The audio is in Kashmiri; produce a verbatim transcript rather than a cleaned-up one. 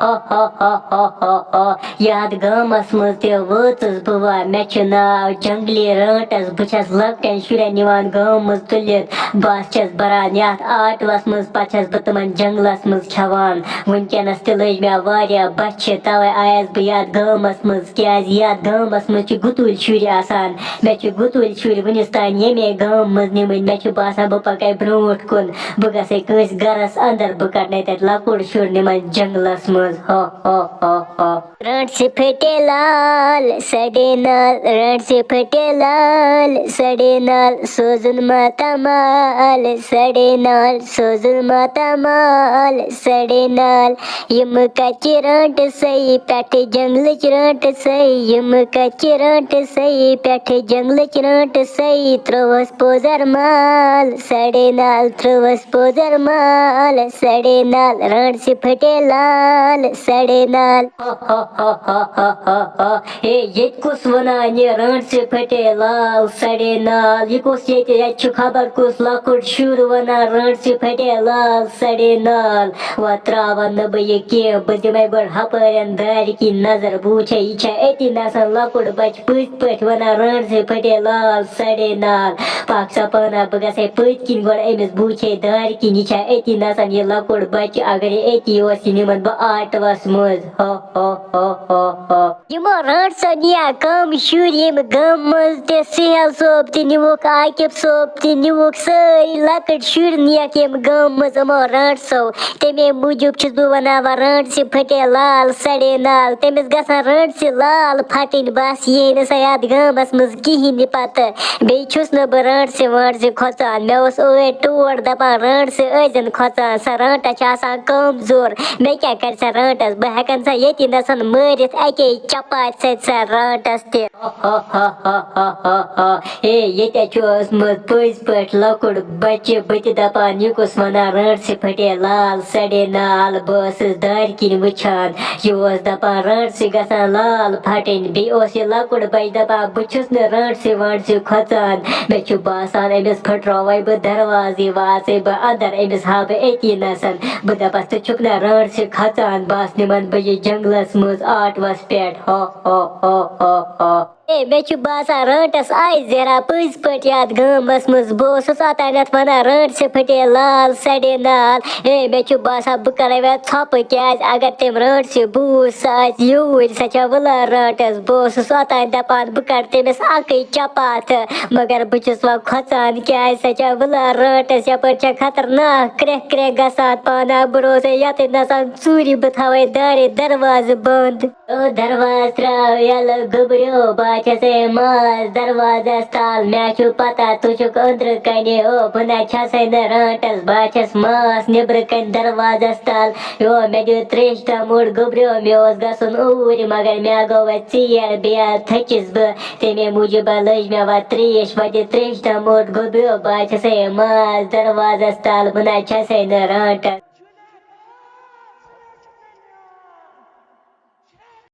ہا ہا ہا ہا ہا ہا۔ یتھ گامس منٛز تہِ وٲژٕس بہٕ وۄنۍ، مےٚ چھُ ناو جنگلی رٲنٹس، بہٕ چھَس لۄکٹٮ۪ن شُرٮ۪ن نِوان گامہٕ منٛز تُلِتھ۔ بس چھَس بران یتھ آٹوس منٛز، پتہٕ چھَس بہٕ تِمن جنگلس منٛز کھٮ۪وان۔ وٕنکیٚنس تہِ لٔج مےٚ واریاہ بۄچھِ، توے آیس بہٕ یتھ گامس منٛز، کیازِ یتھ گامس منٛز چھِ گُتُلۍ شُرۍ آسان۔ مےٚ چھِ گُتُلۍ شُرۍ وٕنِس تام ییٚمے گامہٕ منٛز نِمٕتۍ۔ مےٚ چھُ باسان بہٕ پکے برونٛٹھ کُن، بہٕ گژھے کٲنٛسہِ گرس اندر، بہٕ کڑنے تتہِ لۄکُٹ شُر نِمن جنگلس منٛز۔ ہا ہا ہا ہا۔ رانٛٹسہِ پھٹے لال سڑے نال، رانٛٹسہِ پھٹے لال سڑے نال، سوزُن ماتا مال سڑے نال، سوزُن ماتا مال سڑے نال۔ یِم کچہِ رانٛٹہٕ سَے پٮ۪ٹھٕ جنٛگلٕچ رانٛٹہٕ سَے، یِم کچہِ رانٛٹہٕ سَے پٮ۪ٹھٕ جنٛگلٕچ رانٛٹہٕ سَے، ترٛووُس پوزر مال سڑے نال، ترٛووُس پوزر مال سڑے نال، رانٛٹسہِ پھٹے لال سڑے نال۔ ہا ہا ہا ہا ہا ہا ہا۔ ہے، ییٚتہِ کُس وَنان یہِ رانٛٹسہِ پھٹے لال سڑے نال؟ یہِ کُس ییٚتہِ، ییٚتہِ چھُ خبر کُس لۄکُٹ شُر وَنان رانٛٹسہِ پھٹے لال سڑے نال۔ وۄنۍ ترٛاوَن نہٕ بہٕ یہِ کینٛہہ، بہٕ دِمَے گۄڈٕ ہَپٲرٮ۪ن دارِ کِنۍ نظر، بہٕ وٕچھے یہِ چھا أتی نَسَن لۄکُٹ بَچہٕ پٔزۍ پٲٹھۍ وَنان رانٛٹسہِ پھٹے لال سڑے نال۔ پَکھ سا پانہ، بہٕ گژھے پٔتۍ کِنۍ گۄڈٕ أمِس، بہٕ وٕچھے دارِ کِنۍ یہِ چھا أتی نَسَن یہِ لۄکُٹ بَچہٕ، اگرے أتی اوس یہِ نِمَن بہٕ آٹوَس منٛز۔ ہا ہا ہا ہا ہا۔ یِمو رانٛٹسو نِیا کم شُرۍ ییٚمہِ گامہٕ منٛز تہِ، سہیل صٲب تہِ نِوُکھ، عاقب صٲب تہِ نِوُکھ، سٲری لۄکٕٹۍ شُرۍ نِیَکھ ییٚمہِ گامہٕ منٛز یِمو رانٛٹسو۔ تَمے موٗجوٗب چھُس بہٕ وَنان، وۄنۍ رانٛٹسہِ پھٹے لال سڑے نال، تٔمِس گژھن رانٛٹسہِ لال پھٹٕنۍ، بس یی نہٕ سا یَتھ گامَس منٛز کِہیٖنۍ نہٕ پَتہٕ۔ بیٚیہِ چھُس نہٕ بہٕ رانٛٹسہِ وانٛٹسہِ کھۄژان، مےٚ اوس ٲدۍ ٹوٹھ دَپان رانٛٹسہِ ٲسۍزٮ۪ن کھۄژان، سۄ رانٛٹَس چھِ آسان کمزور، مےٚ کیٛاہ کَرِ سۄ رانٛٹَس، بہٕ ہٮ۪کَن سۄ ییٚتی نَسَن مٲرِتھ اَکے چپاتہِ سۭتۍ سۄ رانٛٹَس تہِ۔ ہا ہا ہا ہا ہا ہا۔ ہے، ییٚتہِ چھُ اوسمُت پٔزۍ پٲٹھۍ لۄکُٹ بچہِ، بہٕ تہِ دپان، یہِ کُس ونان، رانٛٹسہِ پھٹے لال سڑے نال۔ بہٕ ٲسٕس دارِ کِنۍ وٕچھان، یہِ اوس دپان، رانٛٹسہِ گژھان لال پھٹٕنۍ۔ بیٚیہِ اوس یہِ لۄکُٹ بچہِ دپان، بہٕ چھُس نہٕ رانٛٹسہِ وانٛٹسہِ کھۄژان، مےٚ چھُ باسان، أمِس پھٕٹراوے بہٕ دروازٕے، واژے بہٕ اندر، أمِس ہاوٕ بہٕ أتی نسن۔ بہٕ دپس، ژٕ چھُکھ نا رانٛٹسہِ کھۄژان؟ بس نِمن بہٕ یہِ جنگلس منٛز آٹوس پٮ۪ٹھ۔ ہا ہا ہا ہا ہا۔ ہے، مےٚ چھُ باسان، رانٛٹس آیہِ زیرا پٔزۍ پٲٹھۍ یتھ گامس منٛز۔ بہٕ اوسُس اوتانٮ۪تھ ونان، رانٛٹسہِ پھٹے لال سڑے نال۔ ہے، مےٚ چھُ باسان، بہٕ کرے وۄنۍ ژھۄپہٕ، کیازِ اگر تٔمۍ رانٛٹسہِ بوٗز، سۄ آسہِ یوٗرۍ، سۄ چھےٚ وٕلان رانٛٹس۔ بہٕ اوسُس اوتانۍ دپان، بہٕ کرٕ تٔمِس اکٕے چپاتھ، مگر بہٕ چھُس وۄنۍ کھۄژان، کیازِ سۄ چھےٚ وٕلان رانٛٹس، یپٲرۍ چھےٚ خطرناک کرٛٮ۪کھ کرٛٮ۪کھ گژھان پانہ۔ بہٕ روزے یتٮ۪تھ نسن ژوٗرِ، بہٕ تھاوے دارِ دروازٕ بنٛد۔ او دروازٕ تراو یلہٕ گوٚبریو، بہٕ ہا چھسے ماس دروازس تل، مےٚ چھُ پتہ ژٕ چھُکھ أنٛدرٕ کنہِ۔ او بہٕ نہ چھسے نہٕ رانٛٹس، بہٕ ہا چھس ماس نیٚبرٕ کنہِ دروازس تل۔ یو مےٚ دیُت تریش ٹموٹ گوٚبریو، مےٚ اوس گژھُن اوٗرۍ، مگر مےٚ گوٚو وۄنۍ ژیر، بیٚیہِ ہا تھٔچِس بہٕ۔ تمے موٗجوٗب ہا لٔج مےٚ وۄنۍ تریش، وۄنۍ دِ تریش ٹموٹ گوٚبریو، بہٕ ہا چھسے ماس دروازس تل، بہٕ نہ چھسے نہٕ رانٛٹس۔